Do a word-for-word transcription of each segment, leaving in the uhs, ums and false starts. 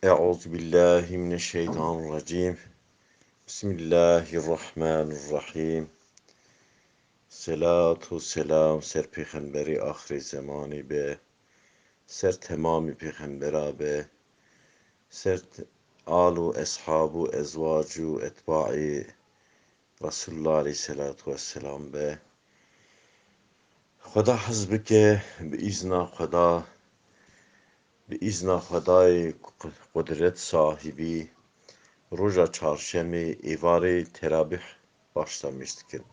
Eûzubillahimineşşeytanirrecîm. Bismillahirrahmanirrahîm. Selat û selam ser pêxemberê axirê zemanî be, ser temamî pêxembera be, ser t-, al û eshab û ezwac û etbaî Resulullah aleyhisselatu vesselam be. Xweda hez bike, bi îzna Xweda, bi îzna Xwedayê qu-, qudret sahibî, roja çarşemê êvarê terabîh başlamîş dikin.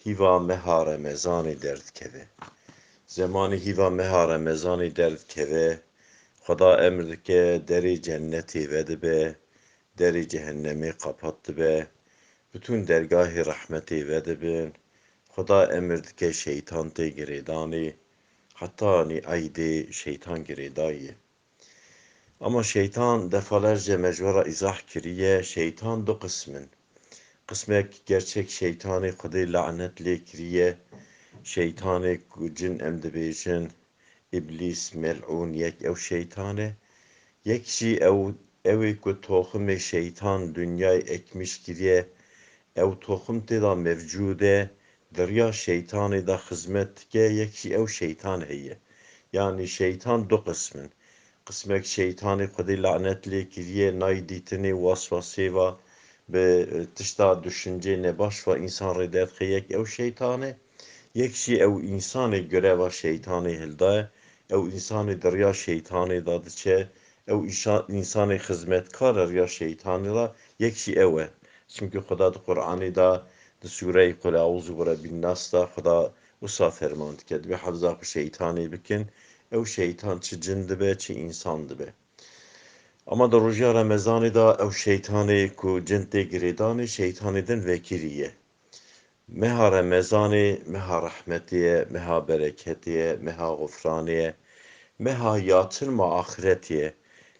Hîva meha Remezanê derdikeve. Zemanî hîva meha Remezanê derdikeve, Xweda emr dike derê cennetê vedibe, derê cehennemê qapat dibe, bitûn dergahê rehmetê vedibin. Xweda emir dike şeytan tê girêdanê, hetanî eydê şeytan girêdayî ye. Ama şeytan defalerce me ji we re îzah kiriye, şeytan du qism in. Qismek gerçek şeytanê Xwedê lanet lê kiriye, şeytanê ku cin em dibêjin, Îblîs, mel'ûn, yek ew şeytan e. Yek jî ew, ew ê ku toximê şeytan dinyayê ekmîş kiriye, ew toxim tê de mevcûd e, di riya şeytanê de xizmet dike, yek jî ew şeytan heye. Yanî şeytan du qism in. Qismek şeytanê Xwedê lanet lê kiriye, nayê dîtinê, waswasê ve, bi, e, tişta düşüncê nebaş ve însan rê derdixe, yek ew şeytan e. Yek jî ew însanê gireva şeytanê hildaye, ew însanê di riya şeytanê de diçe, ew îşa-, însanê xizmetkar e riya şeytanê de, yek jî ew e. Çimkî Xweda di Qur'anê de, di sûreyê Qul Euzu bi Rebbin Nas de Xweda wisa ferman dike, dibê hefza xwe şeytanê bikin, ew şeytan çi cin dibe, çi însan dibe. Ama di rojiya Remezanê de ew şeytanê ku cin tê girêdanê, şeytanê din vekirî ye. Meha Remezanê, meha rehmetê ye, meha bereketê ye, meha xufranê ye, meha yatilma axiretê ye.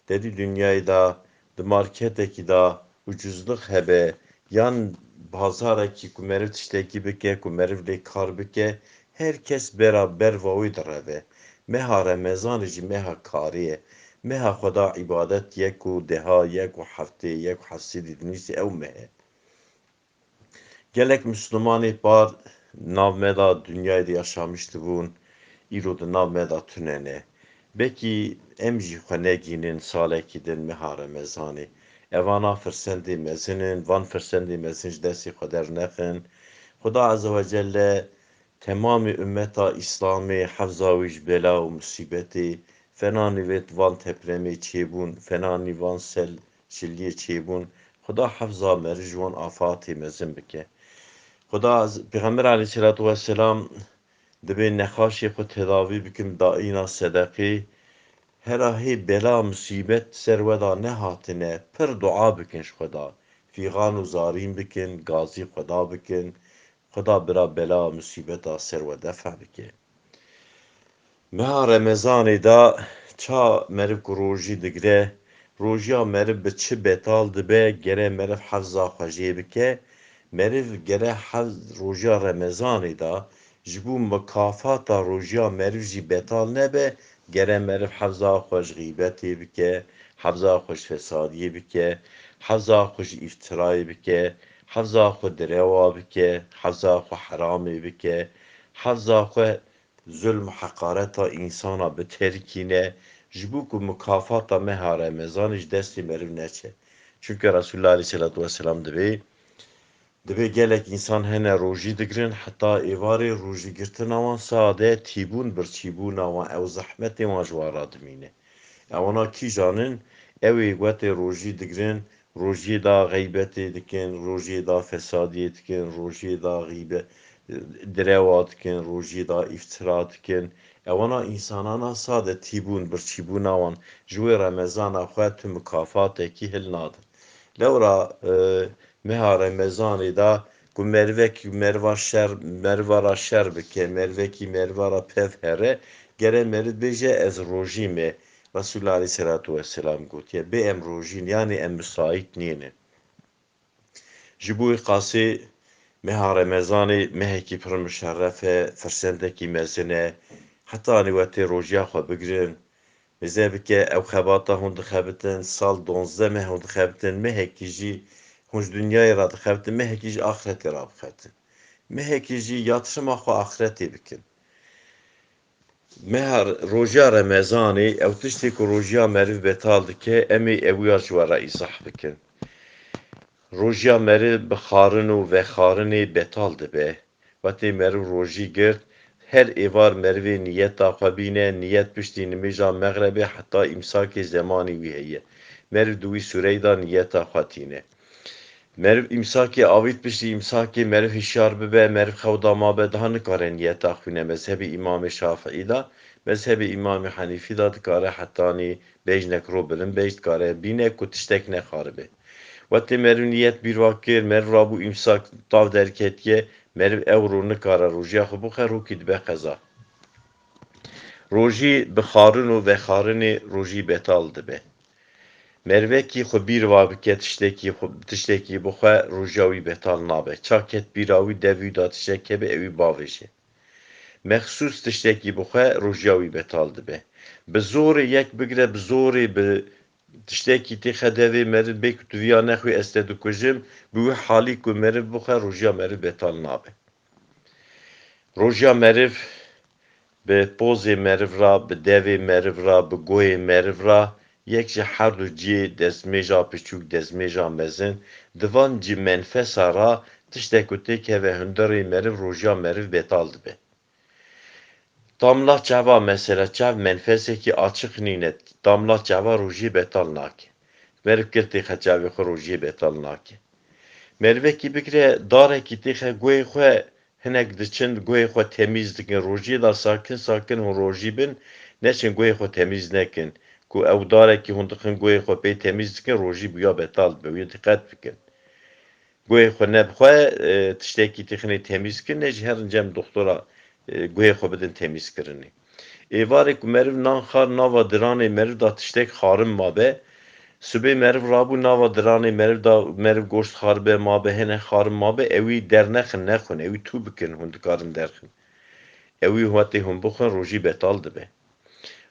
Te dî dinyayê de, di marketekî de ucuzluk hebe, yan bazarekî ku meriv tiştekî bike, ku meriv lê kar bike, her kes bera berva wê direve. Meha Remezanê jî meha karê ye. Meha Xweda îbadet yek û deha yek û heftê yek û heftê dî dinîsî ew meh e. Gelek Mislimanê par nav me de dinyayê de yaşamîş dibûn, îro di nav me de tune ne. Belkî em jî xwe negînin salekî din meha Remezanê. Evana firsendê mezin in, van firsendê mezin ji destê xwe dernexin. Xuda Azze ve Celle temamê ummeta Îslamê hefza wî ji bela û musîbetê, fenanî vê van tepremê çêbûn, fenanî van sel şiliyê çêbûn. Xuda hefza meriv ji wan afatê mezin bike. Xuda, Pêxember aleyhisselatu vesselam dibê nexaşê xwe tedavî bikin, dayîna sedeqê. Hera hê bela musîbet ser we de nehatine, pir dua bikin ji Xuda. Fîxan û zarîn bikin, gazî Xuda bikin. Xuda bira bela musîbeta ser we defa bike. Meha Remezanê de ça meriv ku rojî digre, rojiya meriv bi çi betal dibe, gere meriv hefza xwe jê bike. Meriv gere hef-, rojiya Remezanê de ji bo mikafata rojiya meriv jî betal nebe, gere meriv hefza xwe ji xîbetê bike, hefza xwe ji fesadiyê bike, hefza xwe ji îftirayê bike, hefza xwe direwa bike, hefza xwe heramê bike, hefza xwe zulm û heqareta însana biterkîne, ji bo ku mikafata meha Remezanê ji destê meriv neçe. Çunke Resulullah aleyhisselatu vesselam dibê, dibê gelek însan hene rojî digirin, heta êvarê rojîgirtina wan sade tîbûn, birçîbûna wan, ew zehmetê wan ji wan re dimîne. Ewana kîjan in? Ew ê wetê rojî digirin, rojiyê da xeybetê dikin, rojiyê da fesadiyê dikin, rojiyê da xîbe-, direwa dikin, rojiyê da îftira dikin. Ewana însanana sade tîbûn, birçîbûna wan ji wê Remezana xwe tu mikafatekî hilnadin. Lewra, e, meha Remezanê de ku merivekî meriva şer, meriva ra şer bike, merivekî meriva ra pev here, gere meriv bêje, ez rojî me. Resulullah aleyhisselatu vesselam gotiye, bê em rojîn, yanî em misait nîne. Ji bo wî qasê meha Remezanê mehekî pir muşerref e, firsentekî mezin e. Hetanî we tê rojiya xwe bigirin, Mêze bike ew xebata hûn dixebitin, sal donzdeh meh hûn dixebitin, mehekî jî hûn ji dinyayê re dixebitin, mehekî jî axretê re bixebitin. Mehekî jî yatırima xwe axretê bikin. Meha rojiya Remezanê, ew tiştê ku rojiya meriv betal dike, em ê ewiya ji we re îzah bikin. Rojiya meriv bi xwarin û vexwarinê betal dibe. Wextê meriv rojî girt, her êvar merivê niyeta xwe bîne, niyet piştî nimêja mexrebê heta îmsakê zemanî wî heye. Meriv di wî sûreyê de niyeta xwe tîne. Meriv îmsakê avît, piştî îmsakê meriv hişyar bibe, meriv xew da mabe, daha nikare niyeta xwîne. Mezhebê Îmamê Şafiî de, mezhebê Îmamê Henîfî de dikare hetanî bejnek ro bilind bej, dikare bîne ku tiştek nexaribe. Wextê meriv niyet bîr va kir, meriv rabû îmsak tav derketiye, meriv ew ro nikare rojiya xwe bixwe, rokî dibe qeza. Rojî bi xwarin û vexwarinê rojî betal dibe. Merivekî xwe bîr va bike, tiştekî xwe, tiştekî bixwe, rojiya wî betal nabe. Çaket bîra wî, dev wî da tiştek hebe, ew wî bavêje. Mexsûs tiştekî bixwe, rojiya wî betal dibe. Bi zorê yek bigire, bi zorê bi tiştekî têxe devê meriv bê ku tu viya nexwî, ez te dikujim, bi wî halî ku meriv bixwe, rojiya meriv betal nabe. Rojiya meriv bi pozê meriv ra, bi devê meriv ra, bi goyê meriv ra, yek ji her du cihê destmêja piçûk, destmêja mezin, di van cî menfesa ra tiştek ku têkeve hundirê meriv, rojiya meriv betal dibe. Damla çava mesela, çav menfesekî açiq nîne, damla çava rojiyê betal nake. Meriv kir têxe çavê xwe, rojiyê betal nake. Merivekî bigire darekî têxe goyê xwe, hinek diçin goyê xwe temîz dikin. Rojiyê de sakin sakin hûn rojî bin, neçin goyê xwe temîz nekin. Ku ew darekî hûn dixin goyê xwe pê temîz dikin, rojî bûya betal dibe. Wê diqet bikin. Goyê xwe nebixwe, e, tiştekî têxinê temîz kirine, ji her cem doxtora, e, goyê xwe bidin temîzkirinê. Êvarê ku meriv nan xar, nava diranê meriv da tiştek xarin mabe, sibê meriv rabû nava diranê meriv da, meriv goşt xaribe mabe, hene xarin mabe, ewî dernexin, nexwin, ewî tû bikin, hûn dikarin derxin. Ewî wextê hûn bixwin, rojî betal dibe.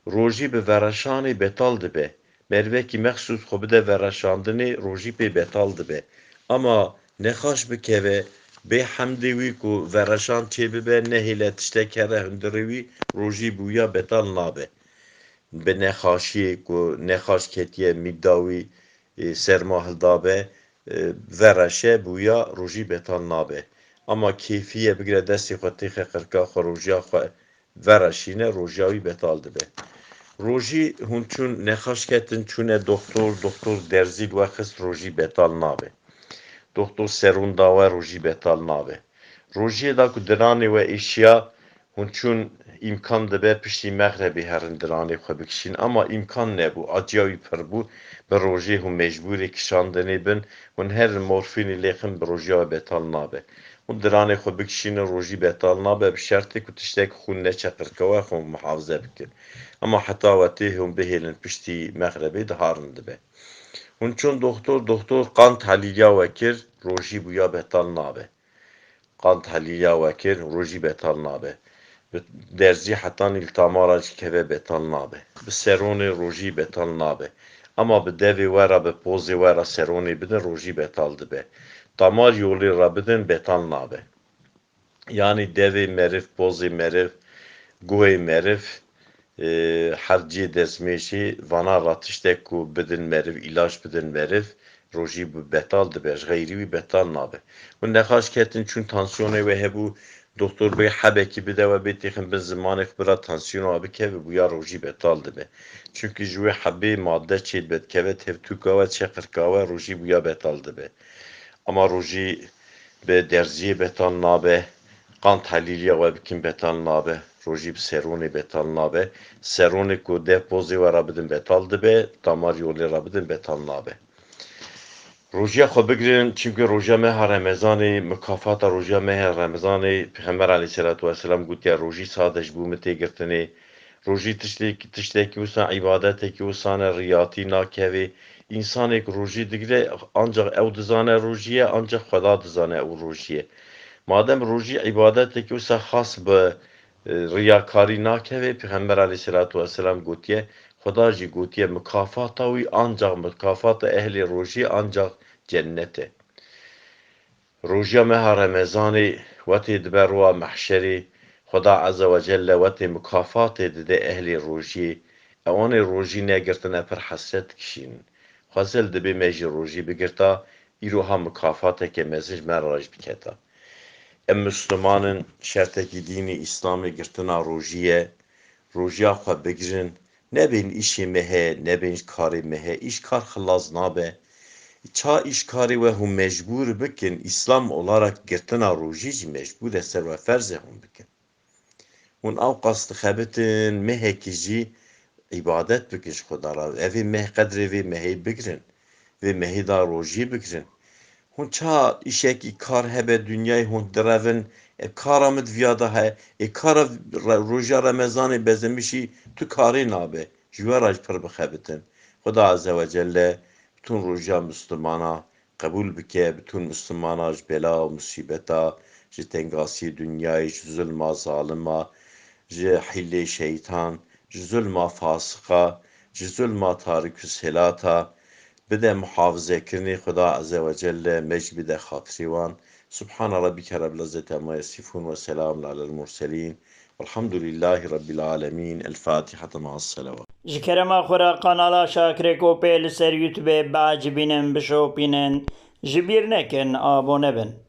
Rojî bi vereşanê betal dibe. Merivekî mexsûs xwe bide vereşandinê, rojî pê betal dibe. Ama nexaş bikeve, bê hemdê wî ku vereşan çêbibe, nehêle tiştek here hundirê wî, rojî bi wîya betal nabe. Bi nexaşiyê ku nexaş ketiye mîda wî, e, serma hildabe, e, vereşe, bi wîya rojî betal nabe. Ama kêfiye bigire destê xwe têxe qirka xwe, rojiya xwe vereşîne, rojiya wî betal dibe. Rojî hûn çûn nexaş ketin, çûne doxtor, doxtor derzî li we xist, rojî betal nabe. Doxtor serûn da we, rojî betal nabe. Rojiyê da ku diranê we êşiya, hûn çûn îmkan dibe piştî mexrebê herin diranê xwe bikişîn. Ama îmkan nebû, aciya wî pir bû, bi rojê hûn mecbûrê kişandinê bin, hûn her morfînê lêxin, bi rojiya we betal nabe. Hûn diranê xwe bikişînin, rojî betal nabe, bi şertê ku tiştek xûn neçe qirka we, xwe muhafize bikin. Ama heta wetê hûn bihêlin piştî mexrebê, diharin dibe. Hûn çûn doxtor, doxtor qan tehlîliya we kir, rojî bûya betal nabe. Qan tehlîliya we kir, rojî betal nabe. Bi derzî hetanî li tamara jî keve, betal nabe. Bi seronê rojî betal nabe. Ama bi devê we re, bi pozê we re seronê bidin, rojî betal dibe. Tamar yolê re bidin, betal nabe. Yanî devê meriv, pozê meriv, guhê meriv, e, her cihê destmêjê, vana ra tiştek ku bidin meriv, îlaç bidin meriv, rojî bi betal dibe, ji xeyrî wî betal nabe. Hûn nexaş ketin, çûn tansiyonê we hebû, doxtor bê hebekî bide we, bê têxin bin zimanê xwe, bira tansiyona we bikeve, bûya rojî betal dibe. Çunkî ji wê hebê madde çêdibe, dikeve tevtûka we, çe qirka we, rojî bûya betal dibe. Ama rojî bi derziyê betal nabe, qan tehlîliya we bikin betal nabe, rojî bi seronê betal nabe. Seronê ku dev pozê we re bidin betal dibe, damar yolê re bidin betal nabe. Rojiya xwe bigirin, çimkî rojiya meha Remezanê, mukafata rojiya meha Remezanê, Pêxember aleyhisselatu vesselam gotiye, rojî sade ji bo min tê girtinê. Rojî tiştek-, tiştekî wisa, îbadetekî wisa ne, riyatî nakevê. Însanêk rojî digire, ancaq ew dizane rojî ye, ancaq Xweda dizane ew rojî ye. Madem rojî îbadetekî wisa xas bi, e, riyakarî nakeve, Pêxember aleyhisselatu vesselam gotiye, Xweda jî gotiye, mukafata wî ancax mukafata ehlê rojî, ancax cennet e. Rojiya meha Remezanê wetê dibe roja mehşerê, Xweda Azze ve Celle wetê mukafatê dide ehlê rojiyê. Ewanê rojî negirtine pir hesret dikişînin. Xwezel dibê me jî rojî bigirta, îro ha mukafateke mezin ji me re jî diketa. Em Misliman in, şertekî dînî Îslamê girtina rojî ye. Rojiya xwe bigirin, nebên îşê me heye, nebên karê me heye, îş kar xilas nabe. Ça îş karê we hûn mecbûr bikin, Îslam olarak girtina rojî jî mecbûr e, ser we ferz e hûn bikin. Hûn ewqas dixebitin, mehekî jî îbadet bikin ji Xweda re. Evê meh qedrê vê mehê bigirin, vê mehê da rojî bigirin. Hûn ça îşekî kar hebe dinyayê hûn direvin, e, kara min di viya da heye, ê kara re-, roja Remezanê bezemişî tu karê nabe. Ji we re jî pir bixebitin. Xweda Azze ve Celle bütün roja Müslümana qebûl bike, bütün Müslümana ji bela û musîbeta, ji tengasiyê dinyayê, ji zulma zalima, ji hîlê şeytan, ji zulma fasiqa, ji zulma tarikü selata, bide muhafizekirinê Xweda Azze ve Celle, me jî bide xatirê wan. Subhana Rabbike Rabbil İzzeti Amma Yasifun ve Selamun Alel Murselin. Velhamdülillahi Rabbil Alemin. El Fatiha ma selawat. Ji kerema xwe re kanala Şakirê Kopê li ser YouTubeê biecibînin, bişopînin, ji bîr nekin, abone bin.